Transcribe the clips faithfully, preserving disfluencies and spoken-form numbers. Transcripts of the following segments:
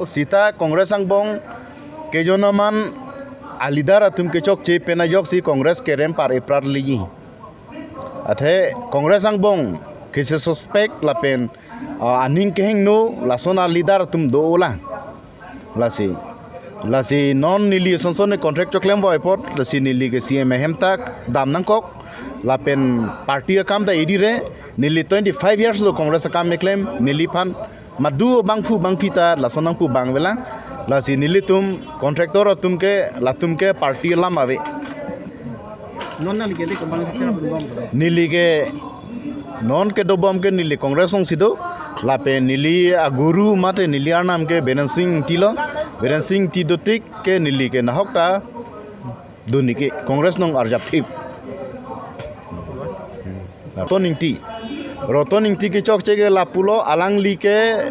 Sita Congress angbong kejonaman a leader atum kechokche pen ajoksi Congress kerem par iprat liji. Athe Congress angbong kese suspect lapen ah, aning kehingno lason a leader atum do-olang. Lasi, lasi non neli sonson ne contract choklem boy apot, lasi neli ke C M ahem ta dam nangkok, lapen party akam ta edire, neli twenty-five years lo Congress akam meklem, neliphan madu bangphu bangphi ta lason nangpu bang avelang, lasi nelitum contractor atum ke, latum ke party alam ave. Non nangli ke de kemang kecil apa dua? Neli ke non kedobom ke neli Congress alongsi do. Lapen neli aguru mate neli arnam ke Biren Singh Engti lo. Biren Singh Engti dotik ke neli ke nahok ta dun neke Congress along arjap thip. Roton Engti. Roton Engti kechokche ke lapulo, alangli ke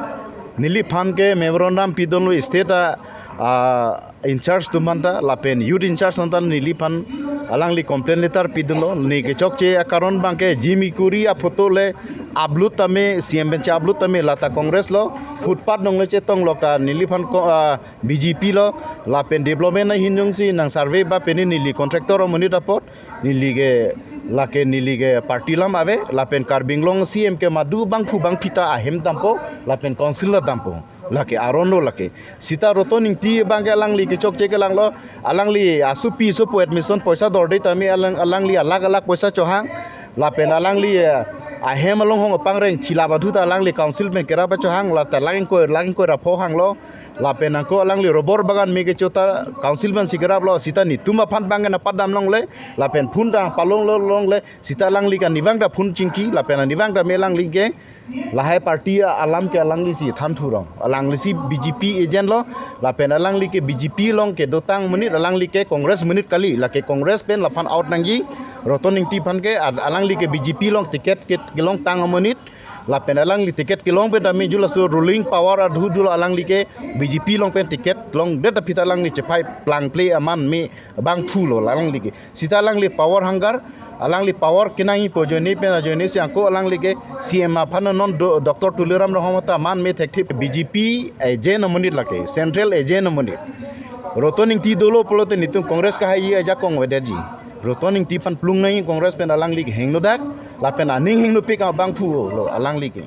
neliphan ke memorandum pidunlo state a, ah, in charge atum aphanta lapen youth in charge aphanta neliphan alangli complaint letter pidunlo, ne kechokche akaron abangke Jim Ikuri aphoto le upload tame, C M pen che-upload tame lata Congress lo, footpath along le chetong lo ka neliphan ko, ah, B J P lo, lapen development ahin jongsi nang survey ba pen neli contractor amonit apot, neli ke lake neli ke party alam ave, lapen Karbi Anglong C M ke madu bangphu bangphi ta ahem dampo, lapen council ta dampo. Lake aron lo lake. Sita Roton Engti abangke alangli kechokche kelanglo, alangli asopi sopo admission poisa dorde tame alang, alangli alakh alakh poisa chohang. Lapen alangli, eh, ahem along hong apangreng thila badhu ta alangli council pen kerap achohang, lata lakh ingkoi, lakh ingkoi ra pho hanglo. Lapen ako alangli rubber bagan me kecho ta council pensi keraplo, sita netum aphan abangke napadam longle, lapen phone ta palong lo longle, sita alangli ke anivang ta phone chingki, lapen anivang ta me alangli ke lahai party alam ke alanglisi than thurong. Alanglisi B J P agent lo, lapen alangli ke B J P along kedotang amonit, alangli ke Congress amonit kali, lake Congress pen laphan out nangji, Roton Engti aphan ke, ad-, alangli ke B J P along ticket ke kelongtang amonit, lapen alangli ticket kelong pen tame ju laso ruling power adhu dolo, alangli ke B J P along pen ticket longdet aphi ta alangli chepai plangple aman me bangphu lo alangli ke. Sita alangli power hunger, alangli power kenangji pu ajoine pen ajoinesi ako alangli ke C M aphan non do, Doctor Tuliram Ronghang ta aman me thekthip B J P agent amonit lake, central agent amonit. Roton Engti dolo pulote netum Congress kahai ajakong avedet ji. Roton Engti aphan plung nangji Congress pen alangli ke hingno dak, lapen aning hingnopik abangphu lo alangli ke.